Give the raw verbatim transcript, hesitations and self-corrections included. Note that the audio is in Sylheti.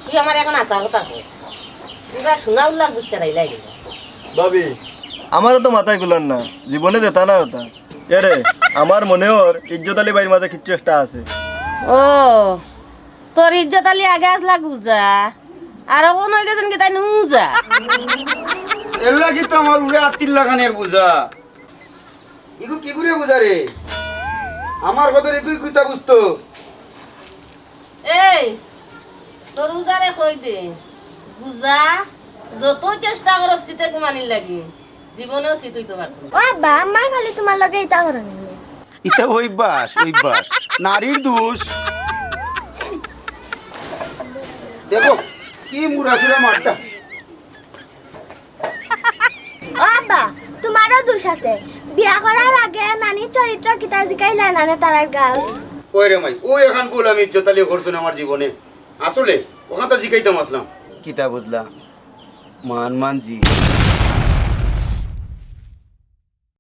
তুই আমার এখন আশা কথা কর। তুই বা শোনা উল্লার বুঝতে চাইলাই গেল। ভাবি, আমারও তো মাথায় গুলার না, জীবনে যেতা না ওতা। এরে, আমার মনে ওর ইজ্জত আলী ভাইর মাঝে কিচ্ছু একটা আছে। ও, তোর ইজ্জত আলী আগে আসলা গুজা, আর অখন অই গেছইন কি তাইন উজা? এর লাগি তো আমার উড়ে আত্তির লাগানে বুঝা। ইগু কি করে বুঝা রে? আমার কথা ইগু কিতা বুঝতো? এই, তোর উজারে কই দে, বুঝা, যত চেষ্টা করক শীতে ঘুমানির লাগি, জীবনেও শীত হইতে পারতো না। ও আব্বা, আমার খালি তোমার লগে ইতা করো নি। ইতা অভ্যাস, অভ্যাস। নারীর দোষ। দেখো, কি মুরাসুরা মারটা। ও আব্বা, তোমারও দোষ আছে। বিয়া করার আগে নানির চরিত্র কিতা জিকাইলা নানে তারার গাল। ওই রে মাই, ওই এখন বল আমি ইজ্জত আলী করছুন আমার জীবনে। আসলে, ওখান তো জিকাইতাম আসলাম। কিতা বুঝলাম? মান মান জি।